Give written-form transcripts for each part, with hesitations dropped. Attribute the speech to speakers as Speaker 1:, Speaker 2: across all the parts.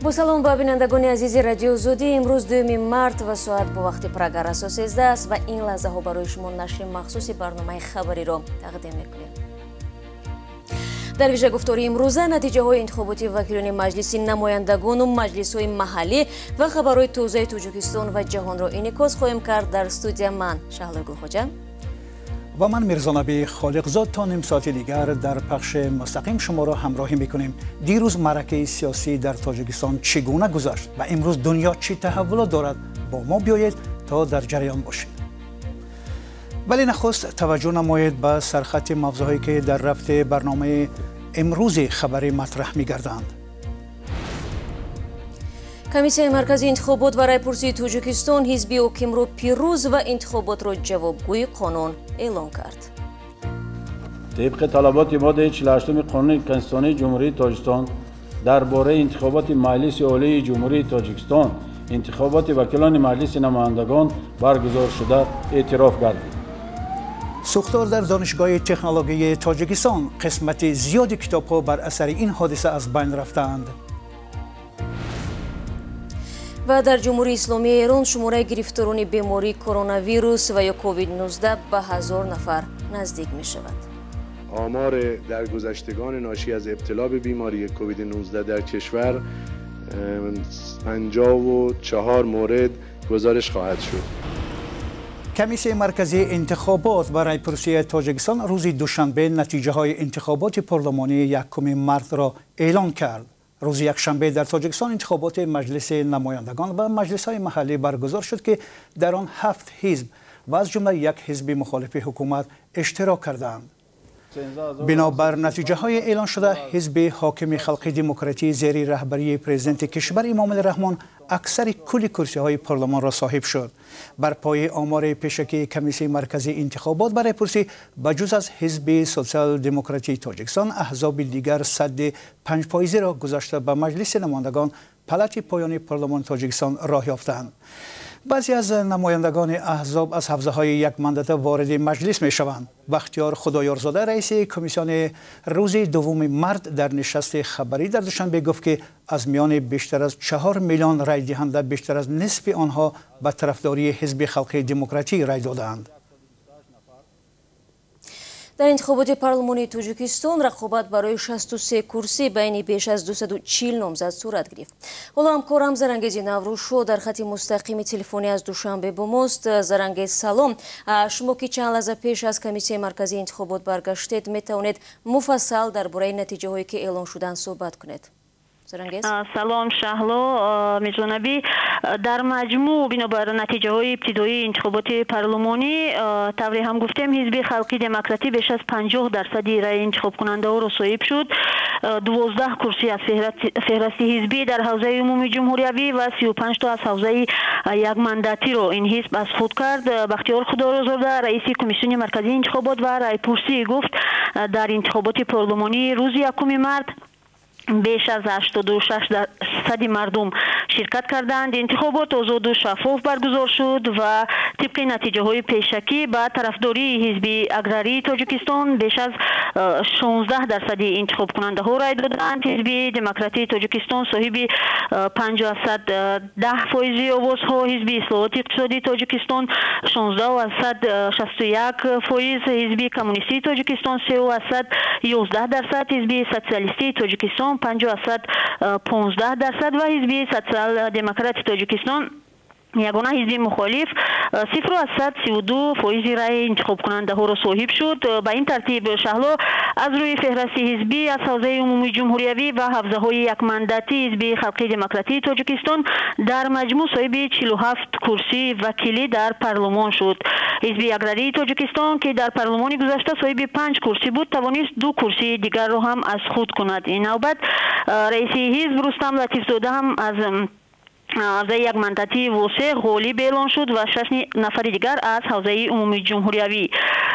Speaker 1: Бо салом ба бинандагони азизи Радиои Озодӣ. Имрӯз 2 март ва соат бо вақти Прага расо 13 аст ва ин лаҳзаҳо барои шумо нашри махсуси барномаи хабариро тақдим мекунем. Дар вижагуфтори имрӯза натиҷаҳои интихоботи вакилони маҷлиси намояндагону маҷлисҳои маҳаллӣ ва хабарҳои тозаи Тоҷикистон ва ҷаҳонро инъикос хоҳем кард. Дар студия ман Шаҳлои Гулхоҷа
Speaker 2: ва ман Мирзонаби Холиқзод. То ним соати дигар дар пахши мустақим шуморо ҳамроҳӣ мекунем. Дирӯз маъракаи сиёсӣ дар Тоҷикистон чӣ гуна гузашт ва имрӯз дунё чӣ таҳаввулот дорад? Бо мо биёед то дар ҷараён бошед. Вале нахуст таваҷҷӯҳ намоед ба сархати мавзӯъҳое ки дар рафти барномаи имрӯзи хабарӣ матраҳ мегарданд.
Speaker 1: Комиссияи марказии интихобот ва райпурсии Тоҷикистон ҳизби ҳокимро пирӯз ва интихоботро ҷавобгӯи қонун эълон кард.
Speaker 3: Тибқи талаботи моддаи 48 қонуни Конститутсионии Ҷумҳурии Тоҷикистон дар бораи интихоботи Маҷлиси Олии Ҷумҳурии Тоҷикистон, интихоботи вакилони Маҷлиси намояндагон баргузор шуда эътироф гардид.
Speaker 2: Сӯхтор дар Донишгоҳи технологияи Тоҷикистон. Қисмати зиёди китобҳо бар асари ин ҳодиса аз байн рафтаанд.
Speaker 1: Ва дар Ҷумҳурии Исломии Эрон шумораи гирифторони бемории коронавирус ва ё ковид-19 ба 1000 нафар наздик мешавад.
Speaker 4: آمار درگذشتگان ناشی از ابتلا به بیماری کووید 19 در کشور 54 مورد گزارش خواهد شد.
Speaker 2: комиссияи марказии интихобот ва райпурсии Тоҷикистон рӯзи душанбе натиҷаҳои интихоботи парлумонии 1 мартро эълон кард. Рӯзи якшанбе дар Тоҷикистон интихоботи маҷлиси намояндагон ва маҷлисҳои маҳаллӣ баргузор шуд, ки дар он 7 ҳизб ва аз ҷумла як ҳизби мухолифи ҳукумат иштирок карданд. Бинобар натиҷаҳои эълон шуда, ҳизби ҳокими халқи демократӣ зери раҳбарии президенти кишвар Эмомалӣ Раҳмон аксари кулли курсиҳои парлумонро соҳиб шуд. Бар пояи омори пешакии комиссияи марказии интихобот ва райпурсӣ, ба ҷуз аз ҳизби социал-демократии Тоҷикистон, аҳзоби дигар садди 5%-ро гузашта ба маҷлиси намояндагон, палати поёни парлумони Тоҷикистон роҳ ёфтанд. Баъзе аз намояндагони аҳзоб аз ҳавзаҳои якмандата вориди маҷлис мешаванд. Бахтиёр Худоёрзода, раиси комиссиони, рӯзи 2 март дар нишасти хабарӣ дар Душанбе гуфт, ки аз миёни бештар аз 4 миллион райдиҳанда бештар аз нисфи онҳо ба тарафдории ҳизби халқи демократӣ рай додаанд.
Speaker 1: Дар интихоботи парлумонии Тоҷикистон рақобат барои 63 курсӣ байни беш аз 240 номзад сурат гирифт. Ҳоло ҳамкорам Зарангези Наврӯзшо дар хати мустақими телефонӣ аз Душанбе бо мост. Зарангез, салом. Шумо ки чанд лаҳза пеш аз комиссияи марказии интихобот баргаштед, метавонед муфассал дар бораи натиҷаҳое ки эълон шуданд суҳбат кунед.
Speaker 5: Салом, Шаҳло Мирзонаби. Дар маҷмӯъ, бинобар натиҷаҳои ибтидоии интихоботи парлумонӣ, тавре ҳам гуфтем, ҳизби халқи демократӣ беш аз 50% раи интихобкунандаҳоро соҳиб шуд. 12 курсӣ аз феҳрасти ҳизбӣ дар ҳавзаи умумии ҷумҳуриявӣ ва 35 то аз ҳавзаи якмандатиро ин ҳизб аз худ кард. Бахтиёр Худойрозода, раиси комиссиони марказии интихобот ва райпурсӣ, гуфт, дар интихоботи парлумонии рӯзи 1 март беш аз 86% мардум ширкат карданд. Интихобот озоду шаффоф баргузор шуд ва тибқи натиҷаҳои пешакӣ ба тарафдории ҳизби аграрии Тоҷикистон беш аз 16% интихобкунандаҳо рай доданд. Ҳизби демократии Тоҷикистон соҳиби 5,10% овозҳо, ҳизби ислоҳоти иқтисодии Тоҷикистон 16,61%, ҳизби коммунистии Тоҷикистон 3,11%, ҳизби социалистии Тоҷикистон 5,15% ва ҳизби социал-демократи Тоҷикистон, ягона ҳизби мухолиф, 0,32% раи интихобкунандаҳоро соҳиб шуд. Ба ин тартиб, Шаҳло, аз рӯи феҳрасти ҳизбӣ аз ҳавзаи умумии ҷумҳуриявӣ ва ҳавзаҳои якмандатӣ ҳизби халқи демократии Тоҷикистон дар маҷмӯъ соҳиби 47 курсии вакилӣ дар парлумон шуд. Ҳизби аграрии Тоҷикистон, ки дар парлумони гузашта соҳиби 5 курсӣ буд, тавонист 2 курсии дигарро ҳам аз худ кунад. Ин навбат раиси ҳизб Рустам Латифзода ҳам аз ҳавзаи якмандатии Восе ғолиб эълон шуд ва 6 нафари дигар аз ҳавзаи умумии ҷумҳуриявӣ.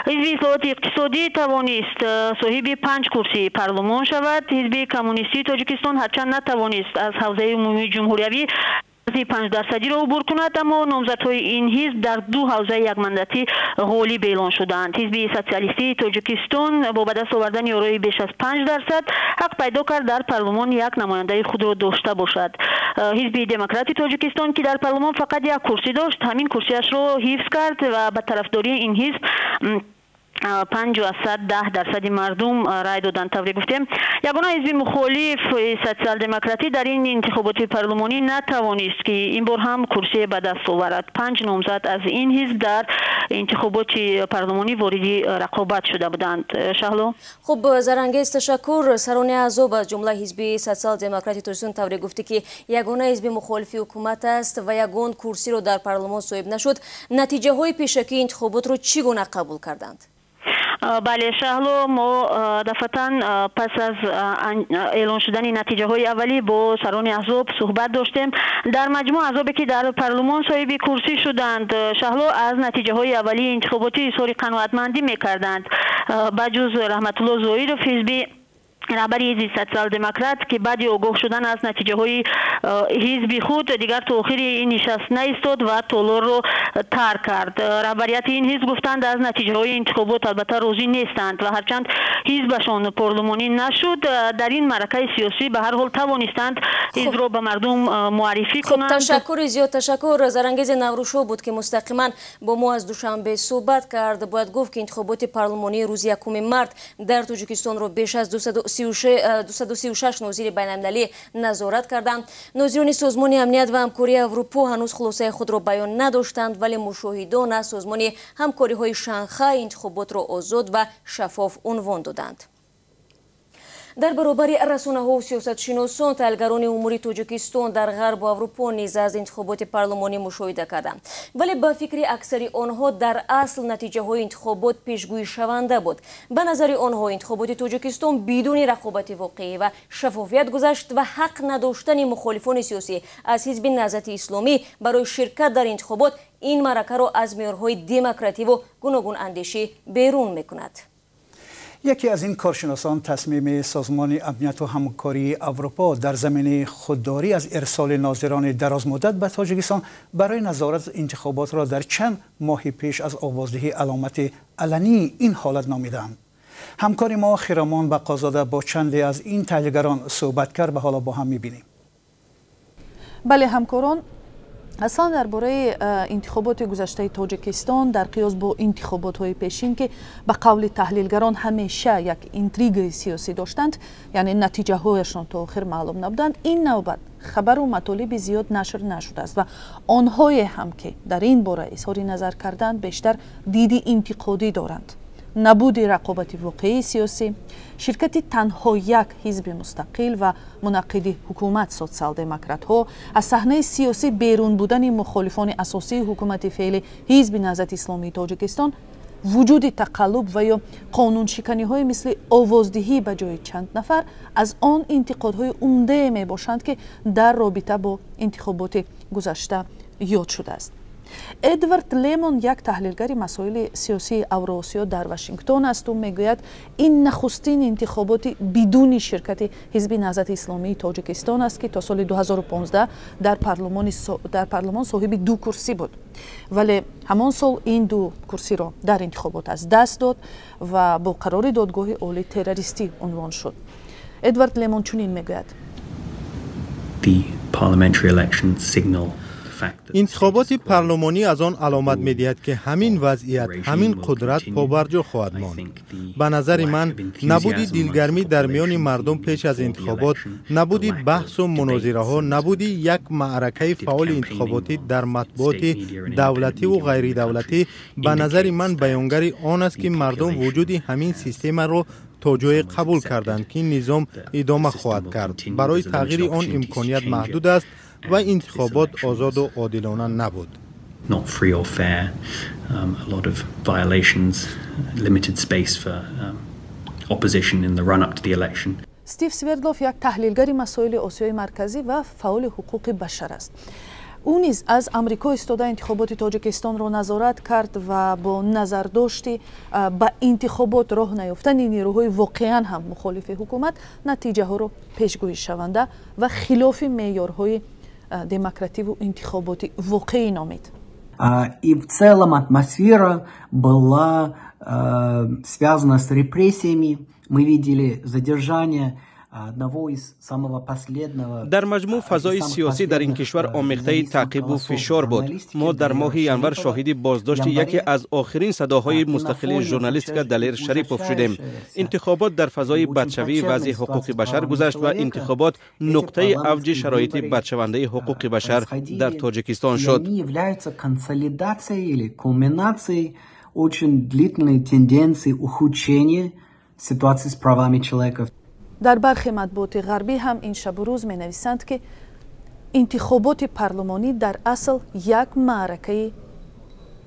Speaker 5: Ҳизби ислоҳоти иқтисодӣ тавонист соҳиби 5 курсии парлумон шавад. Ҳизби коммунистии Тоҷикистон ҳарчанд натавонист аз ҳавзаи умумии ҷумҳуриявӣ Марзи 5%-иро убур кунад, аммо номзадҳои ин ҳизб дар ду ҳавзаи якмандатӣ ғолиб эълон шуданд. Ҳизби Социалистии Тоҷикистон бо ба даст овардани орои беш аз 5% ҳақ пайдо кард дар парлумон як намояндаи худро дошта бошад. Ҳизби Демократи Тоҷикистон, ки дар парлумон фақат як курсӣ дошт, ҳамин курсиашро ҳифз кард ва ба тарафдории ин ҳизб 5,10% мардум рай доданд. Тавре гуфтем, ягона ҳизби мухолиф Социал-демократӣ дар ин интихоботи парлумонӣ натавонист, ки ин бор ҳам курсие ба даст оварад. Панҷ номзад аз ин ҳизб дар интихоботи парлумонӣ вориди рақобат шуда буданд. Шаҳло.
Speaker 1: Хуб, Зарангез, ташаккур. Сарони аҳзоб, аз ҷумла ҳизби Социал-демократи Тоҷикистон, тавре гуфтӣ, ки ягона ҳизби мухолифи ҳукумат аст ва ягон курсиро дар парлумон соҳиб нашуд, натиҷаҳои пешакии интихоботро чӣ гуна қабул карданд?
Speaker 5: Бале, Шаҳло, мо дафъатан пас аз эълон шудани натиҷаҳои аввалӣ бо сарони аҳзоб суҳбат доштем. Дар маҷмӯъ аҳзобе, ки дар парлумон соҳиби курсӣ шуданд, Шаҳло, аз натиҷаҳои аввалии интихоботӣ изҳори қаноатмандӣ мекарданд, ба ҷуз Раҳматулло Зоиров, ҳизби раҳбари ҳизби Социал-демократ, ки баъди огоҳ шудан аз натиҷаҳои ҳизби худ дигар то охири ин нишаст наистод ва толорро тарк кард. Раҳбарияти ин ҳизб гуфтанд, аз натиҷаҳои интихобот албатта розӣ нестанд ва ҳарчанд ҳизбашон парлумонӣ нашуд, дар ин маъракаи сиёсӣ ба ҳар ҳол тавонистанд ҳизбро ба мардум муаррифӣ кунанд.
Speaker 1: Ташаккури зиёд, ташаккур. Зарангези Наврӯзшо буд, ки мустақиман бо мо аз Душанбе суҳбат кард. Бояд гуфт, ки интихоботи парлумонии рӯзи 1 март дар Тоҷикистонро беш аз 236 нозири байналмилалӣ назорат карданд. Нозирони Созмони Амният ва Ҳамкории Аврупо ҳанӯз хулосаи худро баён надоштанд, вале мушоҳидон аз Созмони Ҳамкориҳои Шанхай интихоботро озод ва шаффоф унвон доданд. Дар баробари расонаҳову сиёсатшиносон, таҳлилгарони умури Тоҷикистон дар Ғарбу Аврупо низ аз интихоботи парлумонӣ мушоҳида карданд, вале ба фикри аксари онҳо дар асл натиҷаҳои интихобот пешгӯишаванда буд. Ба назари онҳо, интихоботи Тоҷикистон бидуни рақобати воқеӣ ва шаффофият гузашт ва ҳақ надоштани мухолифони сиёсӣ аз ҳизби Наҳзати Исломӣ барои ширкат дар интихобот ин маъракаро аз меъёрҳои демокративу гуногунандешӣ берун мекунад.
Speaker 2: Яке аз ин коршиносон тасмими Созмони Амнияту Ҳамкории Аврупо дар заминаи худдорӣ аз ирсоли нозирони дарозмуддат ба Тоҷикистон барои назорат интихоботро дар чанд моҳи пеш аз овоздиҳӣ аломати алании ин ҳолат номиданд. Ҳамкори мо Хиромон Бақозода бо чанде аз ин таҳлилгарон суҳбат кард ва ҳоло бо ҳам мебинем.
Speaker 6: Бале, ҳамкорон, аслан дар бораи интихоботи гузаштаи Тоҷикистон дар қиёс бо интихоботҳои пешин, ки ба қавли таҳлилгарон ҳамеша як интригаи сиёсӣ доштанд, яъне натиҷаҳояшон то охир маълум набуданд, ин навбат хабару матолиби зиёд нашр нашудааст ва онҳое ҳам, ки дар ин бора изҳори назар карданд, бештар диди интиқодӣ доранд. Набуди рақобати воқеии сиёсӣ, ширкати танҳо як ҳизби мустақил ва мунаққиди ҳукумат, социал-демократҳо, аз саҳнаи сиёсӣ берун будани мухолифони асосии ҳукумати феълӣ, ҳизби Наҳзати Исломии Тоҷикистон, вуҷуди тақаллуб ва ё қонуншиканиҳое мисли овоздиҳӣ ба ҷои чанд нафар аз он интиқодҳои умдае мебошанд, ки дар робита бо интихоботи гузашта ёд шудааст. Эдвард Лемон як таҳлилгари масоили сиёсии Авроосиё дар Вашингтон аст. Ӯ мегӯяд, ин нахустин интихоботи бидуни ширкати ҳизби Наҳзати Исломии Тоҷикистон аст, ки то соли 2015 дар парлумон соҳиби ду курсӣ буд, вале ҳамон сол ин ду курсиро дар интихобот аз даст дод ва бо қарори Додгоҳи Олӣ террористӣ унвон шуд. Эдвард Лемон чунин мегӯяд.
Speaker 7: The parliamentary elections signal
Speaker 8: Интихоботи парлумонӣ аз он аломат медиҳад, ки ҳамин вазъият, ҳамин қудрат побарҷо хоҳад монд. Ба назари ман, набуди дилгармӣ дар миёни мардум пеш аз интихобот, набуди баҳсу мунозираҳо, набуди як маъракаи фаъоли интихоботӣ дар матбуоти давлативу ғайридавлатӣ, ба назари ман, баёнгари он аст, ки мардум вуҷуди ҳамин системаро то ҷое қабул карданд, ки низом идома хоҳад кард, барои тағйири он имконият маҳдуд аст ва интихобот озоду одилона набуд.
Speaker 7: Not free or fair, a lot of violations, limited space for opposition in the run-up to the election.
Speaker 6: Стив Свердлов як таҳлилгари масоили Осиёи Марказӣ ва фаъоли ҳуқуқи башар аст. Ӯ низ аз Амрико истода интихоботи Тоҷикистонро назорат кард ва бо назардошти ба интихобот роҳ наёфтани нерӯҳои воқеан ҳам мухолифи ҳукумат натиҷаҳоро пешгӯишаванда ва хилофи меъёрҳои демокративу интихоботи воқеӣ номид.
Speaker 9: И в целом атмосфера была связана с репрессиями. Мы видели задержание
Speaker 10: Дар маҷмӯъ фазои сиёсӣ дар ин кишвар омехтаи таъқибу фишор буд. Мо дар моҳи январ шоҳиди боздошти яке аз охирин садоҳои мустақили журналистика Далер Шарипов шудем. Интихобот дар фазои бадшавии вазъи ҳуқуқи башар гузашт ва интихобот нуқтаи авҷи шароити бадшавандаи ҳуқуқи башар дар Тоҷикистон шуд.
Speaker 9: Очень длительные тенденции ухудшения ситуации с правами человека.
Speaker 6: Дар бархе матбуоти ғарбӣ ҳам ин шабу рӯз менависанд, ки интихоботи парлумонӣ дар асл як маъракаи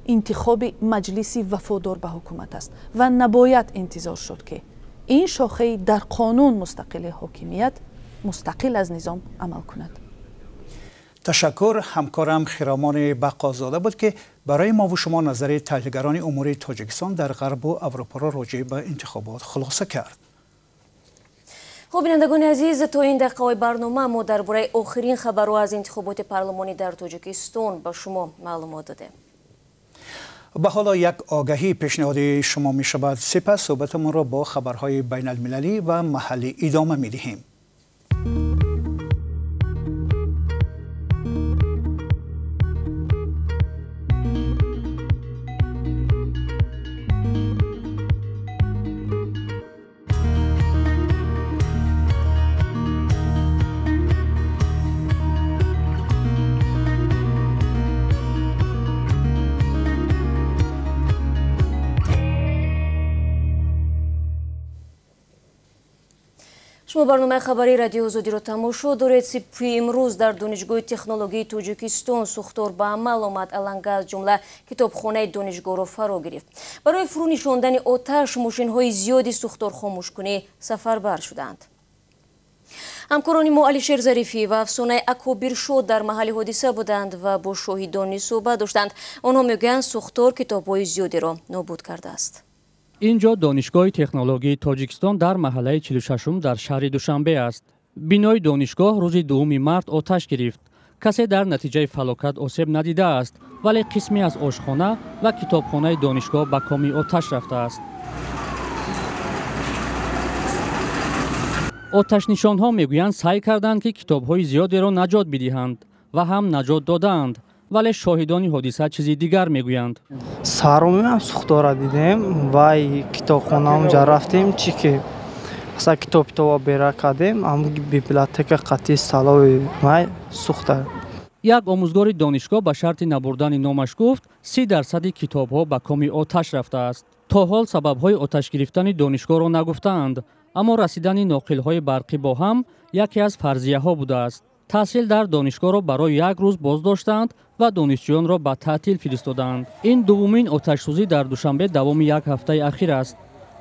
Speaker 6: интихоби маҷлиси вафодор ба ҳукумат аст ва набояд интизор шуд, ки ин шохаи дар қонун мустақили ҳокимият мустақил аз низом амал кунад.
Speaker 2: Ташаккур. Ҳамкорам Хиромони Бақозода буд, ки барои мову шумо назари таҳлилгарони умури Тоҷикистон дар Ғарбу Аврупоро роҷеъ ба интихобот хулоса кард.
Speaker 1: Хуб, бинандагони азиз, то ин дақиқаҳои барнома мо дар бораи охирин хабарҳо аз интихоботи парлумонӣ дар Тоҷикистон ба шумо маълумот додем.
Speaker 2: Ба ҳоло як огаҳӣ пешниҳоди шумо мешавад. Сипас суҳбатамонро бо хабарҳои байналмилалӣ ва маҳаллӣ идома медиҳем.
Speaker 1: Шумо барномаи хабарии Радиои Озодиро тамошо доред. Сипи имрӯз дар Донишгоҳи технологияи Тоҷикистон сӯхтор ба амал омад. Аланга аз ҷумла китобхонаи донишгоҳро фаро гирифт. Барои фурӯ нишондани оташ мошинҳои зиёди сӯхторхомӯшкунӣ сафарбар шуданд. Ҳамкорони мо Алишер Зарифӣ ва Афсонаи Акобиршод дар маҳалли ҳодиса буданд ва бо шоҳидон низ суҳбат доштанд. Онҳо мегӯянд, сӯхтор китобҳои зиёдеро нобуд кардааст.
Speaker 11: Ин ҷо Донишгоҳи технологияи Тоҷикистон дар маҳаллаи 46 дар шаҳри Душанбе аст. Бинои донишгоҳ рӯзи 2 март оташ гирифт. Касе дар натиҷаи фалокат осеб надидааст, вале қисме аз ошхона ва китобхонаи донишгоҳ ба коми оташ рафтааст. Оташнишонҳо мегӯянд, саъй карданд, ки китобҳои зиёдеро наҷот бидиҳанд ва ҳам наҷот додаанд, вале шоҳидони ҳодиса чизи дигар мегӯянд.
Speaker 12: Сарумиам сӯхтора дидем, вай китобхона онҷа рафтем, чи ки масалан китоб китоба бера кардем, ам библиотека қатъи салои май сӯхта.
Speaker 11: Як омӯзгори донишгоҳ ба шарти набурдани номаш гуфт, 30% китобҳо ба коми оташ рафтааст. То ҳол сабабҳои оташ гирифтани донишгоҳро нагуфтаанд, аммо расидани ноқилҳои барқӣ бо ҳам яке аз фарзияҳо будааст. Таҳсил дар донишгоҳро барои як рӯз боздоштанд ва донишҷӯёнро ба таътил фиристодаанд. Ин дуввумин оташсӯзӣ дар Душанбе давоми як ҳафтаи ахир аст.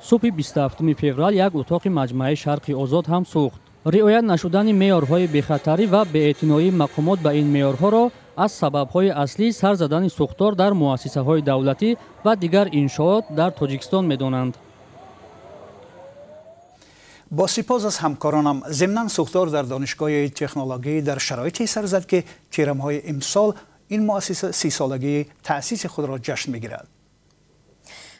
Speaker 11: Субҳи 27 феврал як утоқи маҷмааи Шарқи Озод ҳам сӯхт. Риоят нашудани меъёрҳои бехатарӣ ва беэътиноии мақомот ба ин меъёрҳоро аз сабабҳои аслии сар задани сӯхтор дар муассисаҳои давлатӣ ва дигар иншоот дар Тоҷикистон медонанд.
Speaker 2: Бо сипос аз ҳамкоронам. Зимнан сӯхтор дар Донишгоҳи технологӣ дар шароите сар зад, ки тирамоҳи имсол ин муассиса 30-солагии таъсиси худро ҷашн мегирад.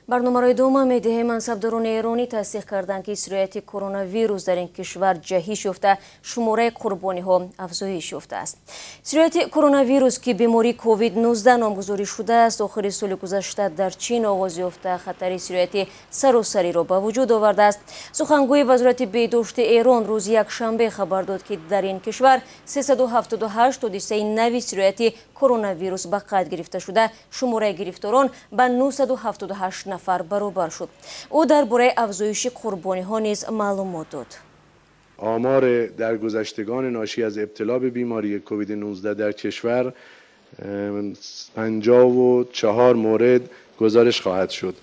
Speaker 1: Барномаро идома медиҳем. Мансабдорони эронӣ тасдиқ карданд, ки сирояти коронавирус дар ин кишвар ҷаҳиш ёфта, шумораи қурбониҳо афзоиш ёфтааст. Сирояти коронавирус, ки бемории ковид-19 номгузорӣ шудааст, охири соли гузашта дар Чин оғоз ёфта, хатари сирояти саросариро ба вуҷуд овардааст. Сухангӯи Вазорати беҳдошти Эрон рӯзи якшанбе хабар дод, ки дар ин кишвар 378 ҳодисаи нави сирояти коронавирус ба қайд гирифта шуда, шумораи гирифторон ба 978 нафар баробар шуд. Ӯ дар бораи афзоиши қурбониҳо низ маълумот дод.
Speaker 4: آمار درگذشتگان ناشی از ابتلا به بیماری کووید 19 در کشور 54 مورد گزارش خواهد شد.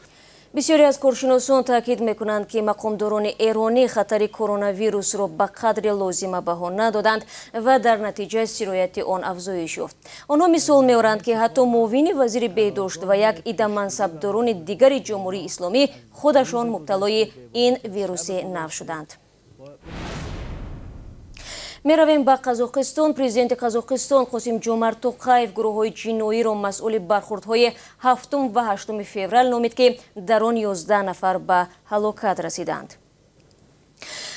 Speaker 1: Бисёре аз коршиносон таъкид мекунанд, ки мақомдорони эронӣ хатари коронавирусро ба қадри лозима баҳо надоданд ва дар натиҷа сирояти он афзоиш ёфт. Онҳо мисол меоранд, ки ҳатто муовини вазири беҳдошт ва як ида мансабдорони дигари Ҷумҳурии Исломӣ худашон мубталои ин вируси нав шуданд. Меравем ба Қазоқистон. Президенти Қазоқистон Қосим Ҷомарт Тоқаев гурӯҳҳои ҷиноиро масъули бархурдҳои 7 ва 8 феврал номид, ки дар он 11 нафар ба ҳалокат расиданд.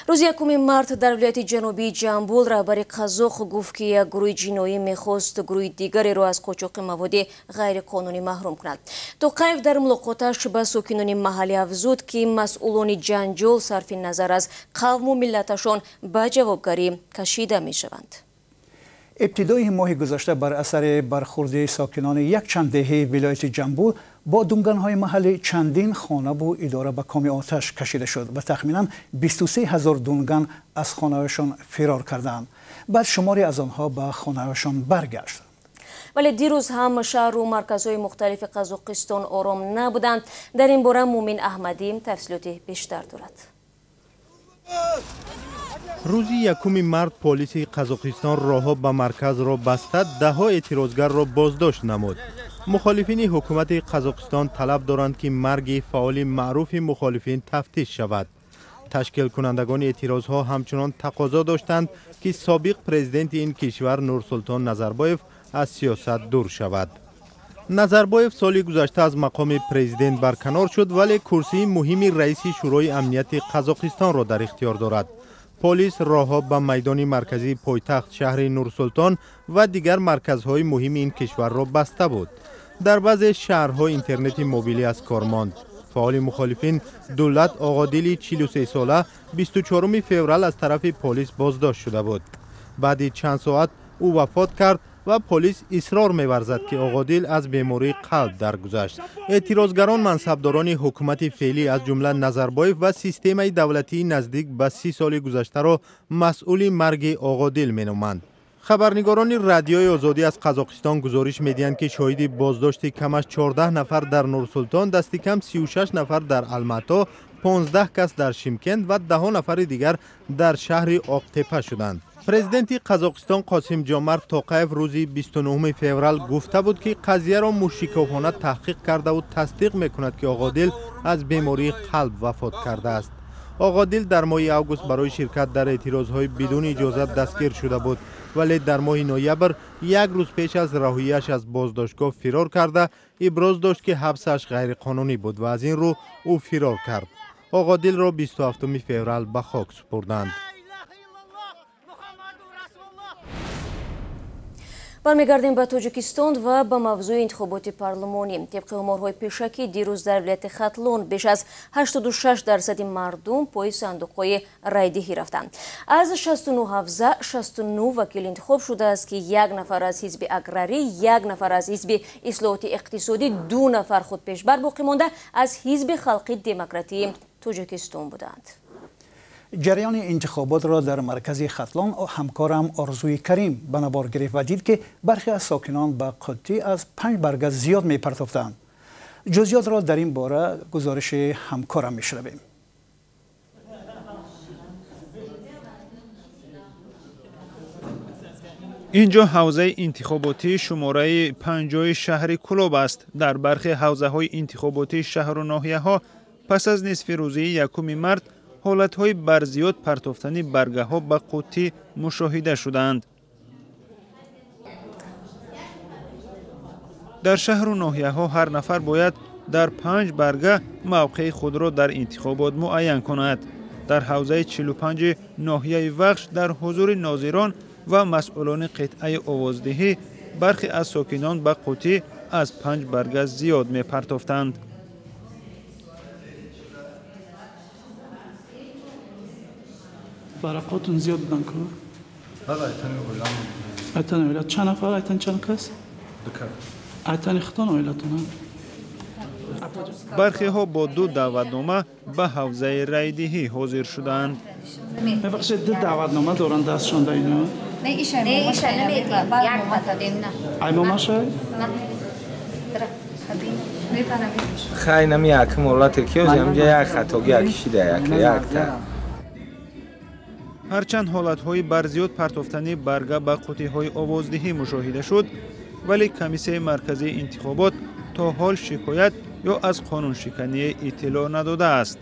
Speaker 1: Рӯзи 1 март дар вилояти ҷанубии Ҷамбул раҳбари қазоқ гуфт, ки як гурӯҳи ҷиноӣ мехост гурӯҳи дигареро аз қочоқи маводи ғайриқонунӣ маҳрум кунад. Тоқаев дар мулоқоташ ба сокинони маҳаллӣ афзуд, ки масъулони ҷанҷол сарфи назар аз қавму миллаташон ба ҷавобгарӣ кашида мешаванд.
Speaker 2: Ибтидои моҳи гузашта бар асари бархурди сокинони якчанд деҳаи вилояти Ҷамбул бо дунганҳои маҳаллӣ чандин хонаву идора ба коми оташ кашида шуд ва тахминан 23 ҳазор дунган аз хонаҳояшон фирор карданд. Баъд шуморе аз онҳо ба хонаҳояшон баргаштанд.
Speaker 1: Вале дирӯз ҳам шаҳру марказҳои мухталифи Қазоқистон ором набуданд. Дар ин бора Мумин Аҳмадӣ тафсилоти бештар дорад.
Speaker 8: Рӯзи 1 март полиси Қазоқистон роҳҳо ба марказро баста, даҳҳо эътирозгарро боздошт намуд. Мухолифини ҳукумати Қазоқистон талаб доранд, ки марги фаъоли маъруфи мухолифин тафтиш шавад. Ташкилкунандагони эътирозҳо ҳамчунон тақозо доштанд, ки собиқ президенти ин кишвар Нурсултон Назарбоев аз сиёсат дур шавад. Назарбоев соли гузашта аз мақоми президент барканор шуд, вале курсии муҳими раиси Шӯрои амнияти Қазоқистонро дар ихтиёр дорад. Полис роҳҳо ба майдони марказии пойтахт шаҳри Нурсултон ва дигар марказҳои муҳими ин кишварро баста буд. Дар баъзе шаҳрҳо интернети мобилӣ аз кор монд. Фаъоли мухолифин Дулат Оғодили 43сола 24 феврал аз тарафи полис боздошт шуда буд. Баъди чанд соат ӯ вафот кард ва полис исрор меварзад, ки Оғодил аз бемории қалб даргузашт. Эътирозгарон мансабдорони ҳукумати феълӣ, аз ҷумла Назарбоев ва системаи давлатии наздик ба 30 соли гузаштаро масъули марги Оғодил меноманд. Хабарнигорони Радиои Озодӣ аз Қазоқистон гузориш медиҳанд, ки шоҳиди боздошти камаш 14 нафар дар Нурсултон, дасти кам 36 нафар дар Алмато, 15 кас дар Шимкент ва даҳо нафари дигар дар шаҳри Оқтепа шуданд. Президенти Қазоқистон Қосим Ҷомарт Тоқаев рӯзи 29 феврал гуфта буд, ки қазияро мушикофона таҳқиқ кардаву тасдиқ мекунад, ки Оғодил аз бемории қалб вафот кардааст. Оғодил дар моҳи август барои ширкат дар эътирозҳои бидуни иҷозат дастгир шуда буд, вале дар моҳи ноябр як рӯз пеш аз раҳоияш аз боздоштгоҳ фирор карда, иброз дошт, ки ҳабсаш ғайриқонунӣ буд ва аз ин рӯ ӯ фирор кард. Оғодилро 27 феврал ба хок супурданд.
Speaker 1: Бармегардем ба Тоҷикистон ва ба мавзӯи интихоботи парлумонӣ. Тибқи оморҳои пешакӣ дирӯз дар вилояти Хатлон беш аз 86% мардум пои сандуқҳои райдиҳӣ рафтанд. Аз 69 ҳавза 69 вакил интихоб шудааст, ки як нафар аз ҳизби аграрӣ, як нафар аз ҳизби ислоҳоти иқтисодӣ, 2 нафар худпешбар боқӣ монда аз ҳизби халқи демократии Тоҷикистон буданд.
Speaker 2: Ҷараёни интихоботро дар маркази Хатлон ҳамкорам Орзуи Карим ба навор гирифт ва дид, ки бархе аз сокинон ба қуттӣ аз 5 барга зиёд мепартофтанд. Ҷузъиётро дар ин бора гузориши ҳамкорам мешунавем.
Speaker 13: Инҷо ҳавзаи интихоботии шумораи 50 шаҳри Кулоб аст. Дар бархе ҳавзаҳои интихоботии шаҳру ноҳияҳо пас аз нисфи рӯзии 1 март ҳолатҳои барзиёд партофтани баргаҳо ба қуттӣ мушоҳида шудаанд. Дар шаҳру ноҳияҳо ҳар нафар бояд дар 5 барга мавқеи худро дар интихобот муайян кунад. Дар ҳавзаи 45 ноҳияи Вахш дар ҳузури нозирон ва масъулони қитъаи овоздиҳӣ бархе аз сокинон ба қуттӣ аз 5 барга зиёд мепартофтанд.
Speaker 14: Варақотун зиёд буданд ку? Бале, айтани оилам. Айтани оила чанд нафар, айтани чанд кас? Ду кас. Айтани худтон оилатон?
Speaker 13: Бархеҳо бо 2 даъватнома ба ҳавзаи райдиҳӣ ҳозир шуданд.
Speaker 14: Мебахшед, 2 даъватнома доранд дастшон да ино?
Speaker 15: Не, иша наметем, як дадем на.
Speaker 14: Аймомаша?
Speaker 16: Хай нами як ҳолате ки ҳамҷа як хатоги як шида як якта.
Speaker 13: Ҳарчанд ҳолатҳои барзиёд партофтани барга ба қуттиҳои овоздиҳӣ мушоҳида шуд, вале Комиссияи марказии интихобот то ҳол шикоят ё аз қонуншиканӣ иттилоъ надодааст.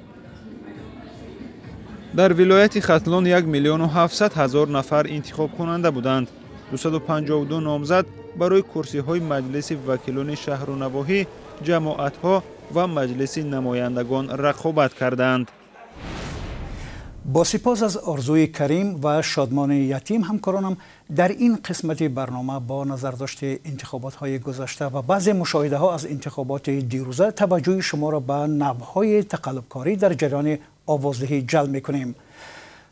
Speaker 13: Дар вилояти Хатлон 1 700 000 нафар интихобкунанда буданд. 252 номзад барои курсиҳои Маҷлиси вакилони шаҳру навоҳӣ, ҷамоатҳо ва Маҷлиси намояндагон рақобат карданд.
Speaker 2: Бо сипос аз Орзуи Карим ва Шодмони Ятим, ҳамкоронам, дар ин қисмати барнома бо назардошти интихоботҳои гузашта ва баъзе мушоҳидаҳо аз интихоботи дирӯза таваҷҷӯҳи шуморо ба навъҳои тақаллубкорӣ дар ҷараёни овоздиҳӣ ҷалб мекунем.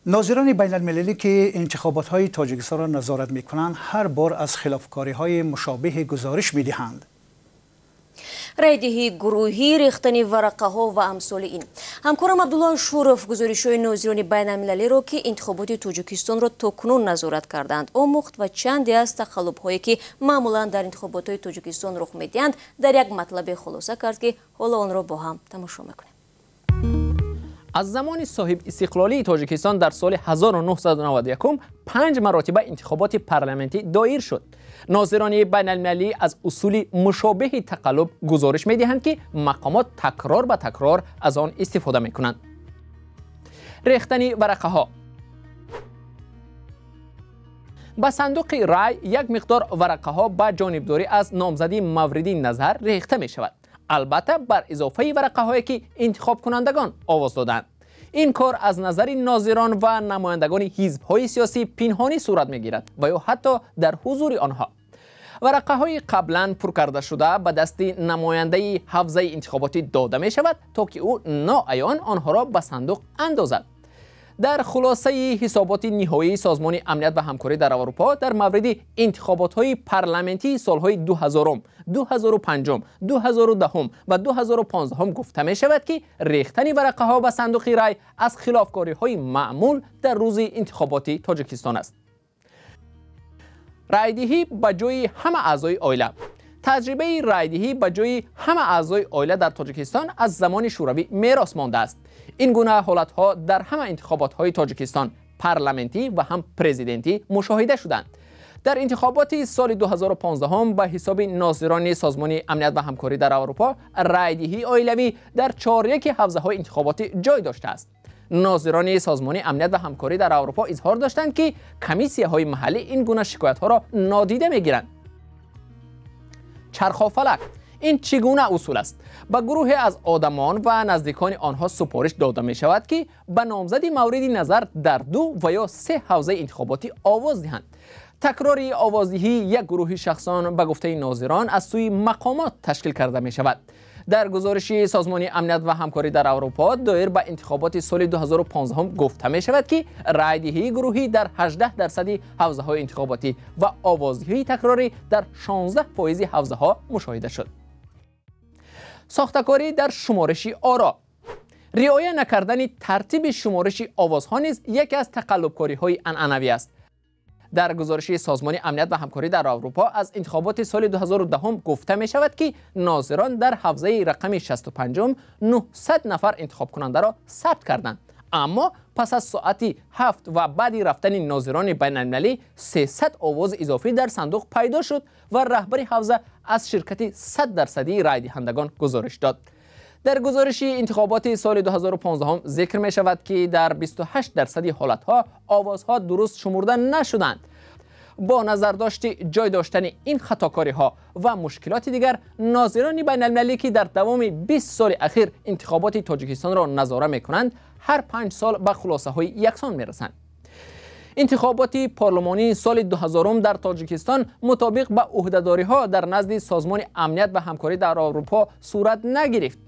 Speaker 2: Нозирони байналмилалӣ, ки интихоботҳои Тоҷикистонро назорат мекунанд, ҳар бор аз хилофкориҳои мушобиҳи гузориш медиҳанд.
Speaker 1: Райдиҳии гурӯҳӣ, рехтани варақаҳо ва амсоли ин. Ҳамкорам Абдулло Шуров гузоришҳои нозирони байналмилалиро, ки интихоботи Тоҷикистонро то кунун назорат карданд, омӯхт ва чанде аз тақаллубҳое, ки маъмулан дар интихоботҳои Тоҷикистон рух медиҳанд, дар як матлабе хулоса кард, ки ҳоло онро бо ҳам тамошо мекунем.
Speaker 17: Аз замони соҳибистиқлолии Тоҷикистон дар соли 1991 панҷ маротиба интихоботи парламентӣ доир шуд. Нозирони байналмилалӣ аз усули мушобиҳи тақаллуб гузориш медиҳанд, ки мақомот такрор ба такрор аз он истифода мекунанд. Рехтани варақаҳо. Ба сандуқи рай як миқдор варақаҳо ба ҷонибдорӣ аз номзадии мавриди назар рехта мешавад, албатта бар изофаи варақаҳое, ки интихобкунандагон овоз доданд. Ин кор аз назари нозирон ва намояндагони ҳизбҳои сиёсӣ пинҳонӣ сурат мегирад ва ё ҳатто дар ҳузури онҳо. Варақаҳои қаблан пур карда шуда ба дасти намояндаи ҳавзаи интихоботӣ дода мешавад, то ки ӯ ноаён онҳоро ба сандуқ андозад. Дар хулосаи ҳисоботи ниҳоии Созмони амният ва ҳамкорӣ дар Аврупо дар мавриди интихоботҳои парламентии солҳои 2000, 2005, 2010 ва 2015 гуфта мешавад, ки рехтани варақаҳо ба сандуқи рай аз хилофкориҳои маъмул дар рӯзи интихоботи Тоҷикистон аст. Райдиҳӣ ба ҷои ҳама аъзои оила. Таҷрибаи райдиҳӣ ба ҷои ҳама аъзои оила дар Тоҷикистон аз замони Шӯравӣ мерос мондааст. Ин гуна ҳолатҳо дар ҳама интихоботҳои Тоҷикистон, парламентӣ ва ҳам президентӣ, мушоҳида шуданд. Дар интихоботи соли 2015 ба ҳисоби нозирони Созмони амният ва ҳамкорӣ дар Аврупо райдиҳии оилавӣ дар чоряки ҳавзаҳои интихоботӣ ҷой доштааст. Нозирони Созмони амният ва ҳамкорӣ дар Аврупо изҳор доштанд, ки комиссияҳои маҳаллӣ ин гуна шикоятҳоро нодида мегиранд. Чархофалак. Ин чӣ гуна усул аст? Ба гурӯҳе аз одамон ва наздикони онҳо супориш дода мешавад, ки ба номзади мавриди назар дар ду ва ё се ҳавзаи интихоботӣ овоз диҳанд. Такрори овоздиҳии як гурӯҳи шахсон, ба гуфтаи нозирон, аз сӯи мақомот ташкил карда мешавад. Дар гузориши Созмони амният ва ҳамкорӣ дар Аврупо доир ба интихоботи соли 2015 гуфта мешавад, ки райдиҳии гурӯҳӣ дар 18% ҳавзаҳои интихоботӣ ва овоздиҳии такрорӣ дар 16% ҳавзаҳо мушоҳида шуд. Сохтакорӣ дар шумориши оро. Риоя накардани тартиби шумориши овозҳо низ яке аз тақаллубкориҳои анъанавӣ аст. Дар гузориши Созмони амният ва ҳамкорӣ дар Аврупо аз интихоботи соли 2010 гуфта мешавад, ки нозирон дар ҳавзаи рақами 65 900 нафар интихобкунандаро сабт карданд, аммо пас аз соати 7 ва баъди рафтани нозирони байналмилалӣ 300 овози изофӣ дар сандуқ пайдо шуд ва раҳбари ҳавза аз ширкати 100% райдиҳандагон гузориш дод. Дар гузориши интихоботи соли 2015 зикр мешавад, ки дар 28% ҳолатҳо овозҳо дуруст шумурда нашуданд. Бо назардошти ҷой доштани ин хатокориҳо ва мушкилоти дигар, нозирони байналмилалӣ, ки дар давоми 20 соли ахир интихоботи Тоҷикистонро назора мекунанд, ҳар 5 сол ба хулосаҳои яксон мерасанд. Интихоботи парлумонии соли 2000 дар Тоҷикистон мутобиқ ба ӯҳдадориҳо дар назди Созмони амният ва ҳамкорӣ дар Аврупо сурат нагирифт.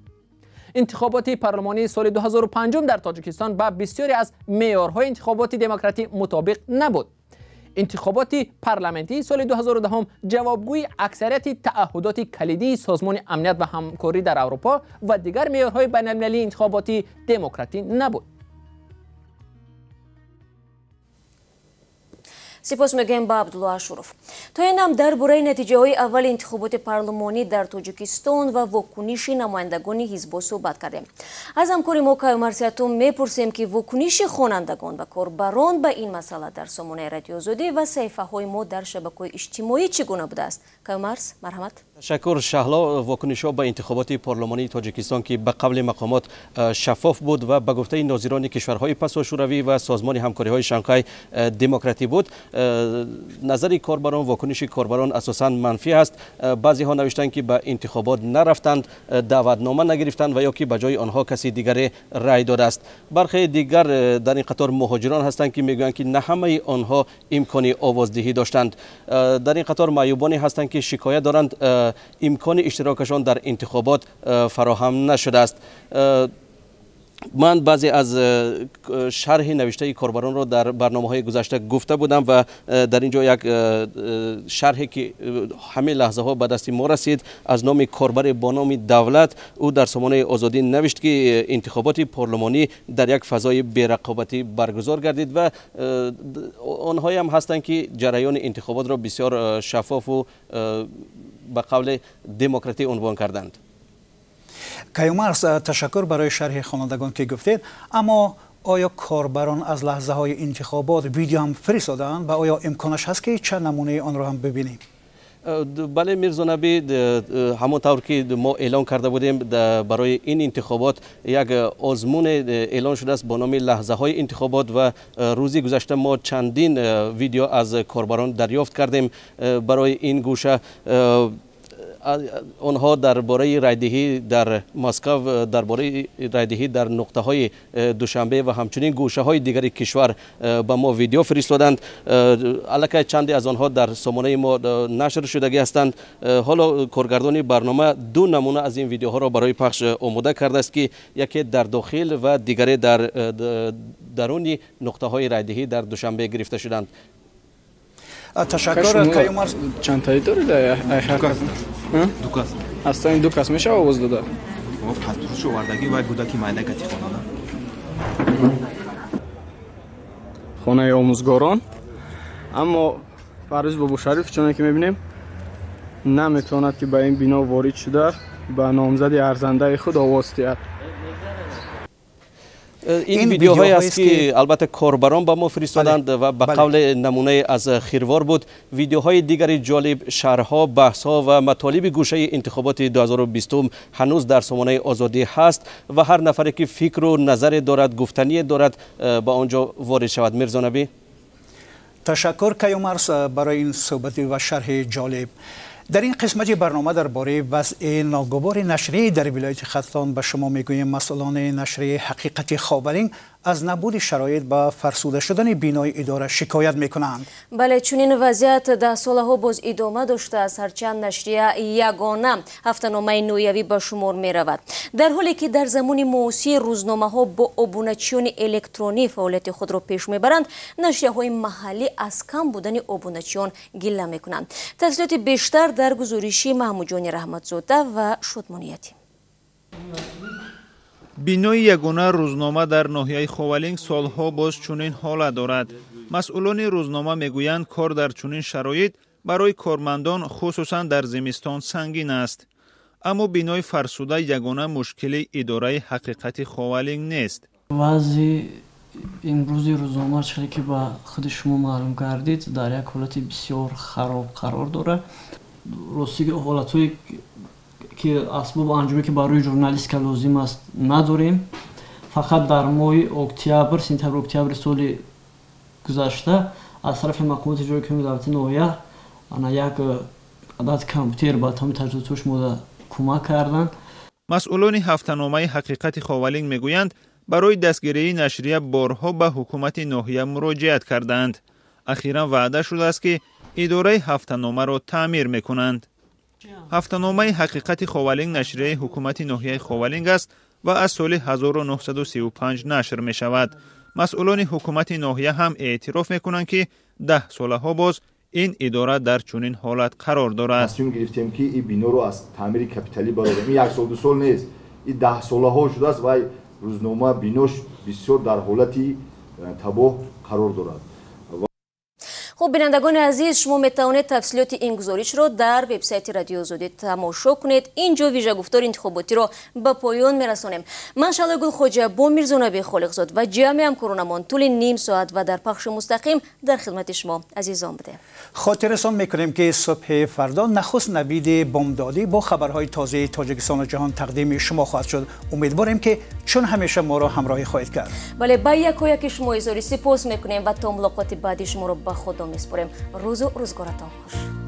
Speaker 17: Интихоботи парлумонии соли 2005 дар Тоҷикистон ба бисёре аз меъёрҳои интихоботи демократӣ мутобиқ набуд. Интихоботи парламентии соли 2010 ҷавобгӯи аксарияти таъаҳҳудоти калидии Созмони амният ва ҳамкорӣ дар Аврупо ва дигар меъёрҳои байналмилалии интихоботи демократӣ набуд.
Speaker 1: Сипос мегӯем ба Абдулло Ашуров. То ин ҳам дар бораи натиҷаҳои аввали интихоботи парлумонӣ дар Тоҷикистон ва вокуниши намояндагони ҳизбҳо суҳбат кардем. Аз ҳамкори мо Каюмарс Ятум мепурсем, ки вокуниши хонандагон ва корбарон ба ин масъала дар сомонаи Радиои Озодӣ ва саҳифаҳои мо дар шабакаҳои иҷтимоӣ чӣ гуна будааст. Каюмарс, марҳамат.
Speaker 10: Ташаккур, Шаҳло. Вокунишҳо ба интихоботи парлумонии Тоҷикистон, ки ба қавли мақомот шаффоф буд ва ба гуфтаи нозирони кишварҳои пасошӯравӣ ва созмони ҳамкориҳои Шанхай демократӣ буд, назари корбарон, вокуниши корбарон асосан манфӣ аст. Баъзеҳо навиштанд, ки ба интихобот нарафтанд, даъватнома нагирифтанд ва ё ки ба ҷои онҳо каси дигаре рай додааст. Бархе дигар дар ин қатор муҳоҷирон ҳастанд, ки мегӯянд, ки на ҳамаи онҳо имкони овоздиҳӣ доштанд. Дар ин қатор маъюбоне ҳастанд, ки шикоят доранд, имкони иштирокашон дар интихобот фароҳам нашудааст. Ман баъзе аз шарҳи навиштаи корбаронро дар барномаҳои гузашта гуфта будам ва дар ин ҷо як шарҳе, ки ҳамин лаҳзаҳо ба дасти мо расид, аз номи корбаре бо номи Давлат. Ӯ дар сомонаи Озодӣ навишт, ки интихоботи парлумонӣ дар як фазои берақобатӣ баргузор гардид ва онҳоям ҳастанд, ки ҷараёни интихоботро бисёр шаффофу ба қавли демократӣ унвон карданд.
Speaker 2: Каюмарс, ташаккур барои шарҳи хонандагон, ки гуфтед. Аммо оё корбарон аз лаҳзаҳои интихобот видео ҳам фиристодаанд ва оё имконаш ҳаст, ки чанд намунаи онро ҳам бибинем?
Speaker 10: Бале, Мирзо Набӣ, ҳамон тавр ки мо эълон карда будем, барои ин интихобот як озмун эълон шудааст бо номи лаҳзаҳои интихобот ва рӯзи гузашта мо чандин видео аз корбарон дарёфт кардем. Барои ин гӯша онҳо дар бораи райдиҳӣ дар Москав, дар бораи райдиҳӣ дар нуқтаҳои Душанбе ва ҳамчунин гӯшаҳои дигари кишвар ба мо видео фиристоданд. Аллакай чанде аз онҳо дар сомонаи мо нашр шудагӣ ҳастанд. Ҳоло коргардони барнома ду намуна аз ин видеоҳоро барои пахш омода кардааст, ки яке дар дохил ва дигаре дар даруни нуқтаҳои райдиҳӣ дар Душанбе гирифта шуданд.
Speaker 2: Ташаккур, Каюмарс.
Speaker 18: Чанд таи доред? Ду кас. Аслан ду кас мешава овоз дода?
Speaker 19: Паспортшо овардагӣ вай буда, ки майда кати хонада.
Speaker 18: Хонаи омӯзгорон. Аммо Фарруз Бобошариф, чуне ки мебинем, наметавонад, ки ба ин бино ворид шуда ба номзади арзандаи худ овоз диҳад.
Speaker 10: Ин видеоҳое аст, ки албатта корбарон ба мо фиристоданд ва ба қавли намунае аз Хирвор буд. Видеоҳои дигари ҷолиб, шарҳҳо, баҳсҳо ва матолиби гӯшаи интихоботи 2020 ҳанӯз дар сомонаи Озодӣ ҳаст ва ҳар нафаре, ки фикру назаре дорад, гуфтание дорад, ба он ҷо ворид шавад. Мирзо Набӣ.
Speaker 2: Ташаккур, Каюмарс, барои ин суҳбати ва шарҳи ҷолиб. Дар ин қисмати барнома дар бораи вазъи ногувори нашрияи дар вилояти Хатлон ба шумо мегӯем. Масъулони нашрияи Ҳақиқати Ховалинг аз набуди шароит ба фарсуда шудани бинои идора шикоят мекунанд.
Speaker 1: Бале, чунин вазъият даҳсолаҳо боз идома доштааст, ҳарчанд нашрия ягона ҳафтаномаи ноҳиявӣ ба шумор меравад. Дар ҳоле ки дар замони муосир рӯзномаҳо бо обуначиёни электронӣ фаъолияти худро пеш мебаранд, нашрияҳои маҳаллӣ аз кам будани обуначиён гилла мекунанд. Тафсилоти бештар дар гузориши Маҳмудҷони Раҳматзода ва Шодмониятӣ.
Speaker 13: Бинои ягона рӯзнома дар ноҳияи Ховалинг солҳо боз чунин ҳолат дорад. Масъулони рӯзнома мегӯянд, кор дар чунин шароит барои кормандон, хусусан дар зимистон, сангин аст. Аммо бинои фарсуда ягона мушкили идораи Ҳақиқати Ховалинг нест.
Speaker 20: Вазъи имрӯзи рӯзнома, чизе ки ба худи шумо маълум гардид, дар як ҳолати бисёр хароб қарор дорад. Рости, ҳолатҳое ки асбобу анҷоме, ки барои журналистика лозим аст, надорем. Фақат дар моҳи октябр, сентябр, октябри соли гузашта аз тарафи мақомоти иҷроии ҳокимияти давлатии ноҳия ана як адад компютер ба тамоми таҷҳизотҳош мода кӯмак карданд.
Speaker 13: Масъулони ҳафтаномаи Ҳақиқати Ховалинг мегӯянд, барои дастгирии нашрия борҳо ба ҳукумати ноҳия муроҷиат кардаанд. Ахиран ваъда шудааст, ки идораи ҳафтаномаро таъмир мекунанд. Ҳафтаномаи Ҳақиқати Ховалинг нашрияи ҳукумати ноҳияи Ховалинг аст ва аз соли 1935 нашр мешавад. Масъулони ҳукумати ноҳия ҳам эътироф мекунанд, ки даҳсолаҳо боз ин идора дар чунин ҳолат қарор дорад.
Speaker 21: Тасмим гирифтем, ки ин биноро аз таъмири капиталӣ барорем. Ин як сол, ду сол нест, ин даҳсолаҳо шудааст ва рӯзнома бинош бисёр дар ҳолати табоҳ қарор дорад.
Speaker 1: Хуб, бинандагони азиз, шумо метавонед тафсилоти ин гузоришро дар вебсайти Радиои Озодӣ тамошо кунед. Инҷо вижагуфтори интихоботиро ба поён мерасонем. Ман Шаҳлои Гулхоҷа бо Мирзонаби Холиқзод ва ҷамъи ҳамкоронамон тӯли ним соат ва дар пахши мустақим дар хидмати шумо азизон будем.
Speaker 2: Хотиррасон мекунем, ки субҳи фардо нахуст Навиди Бомдодӣ бо хабарҳои тозаи Тоҷикистону ҷаҳон тақдими шумо хоҳад шуд. Умедворем, ки чун ҳамеша моро ҳамроҳӣ хоҳед кард.
Speaker 1: Бале, ба якояки шумо изҳори сипос мекунем ва то мулоқоти баъдӣ шуморо ба Худо месупорем. Рӯзу рӯзгоратон хуш.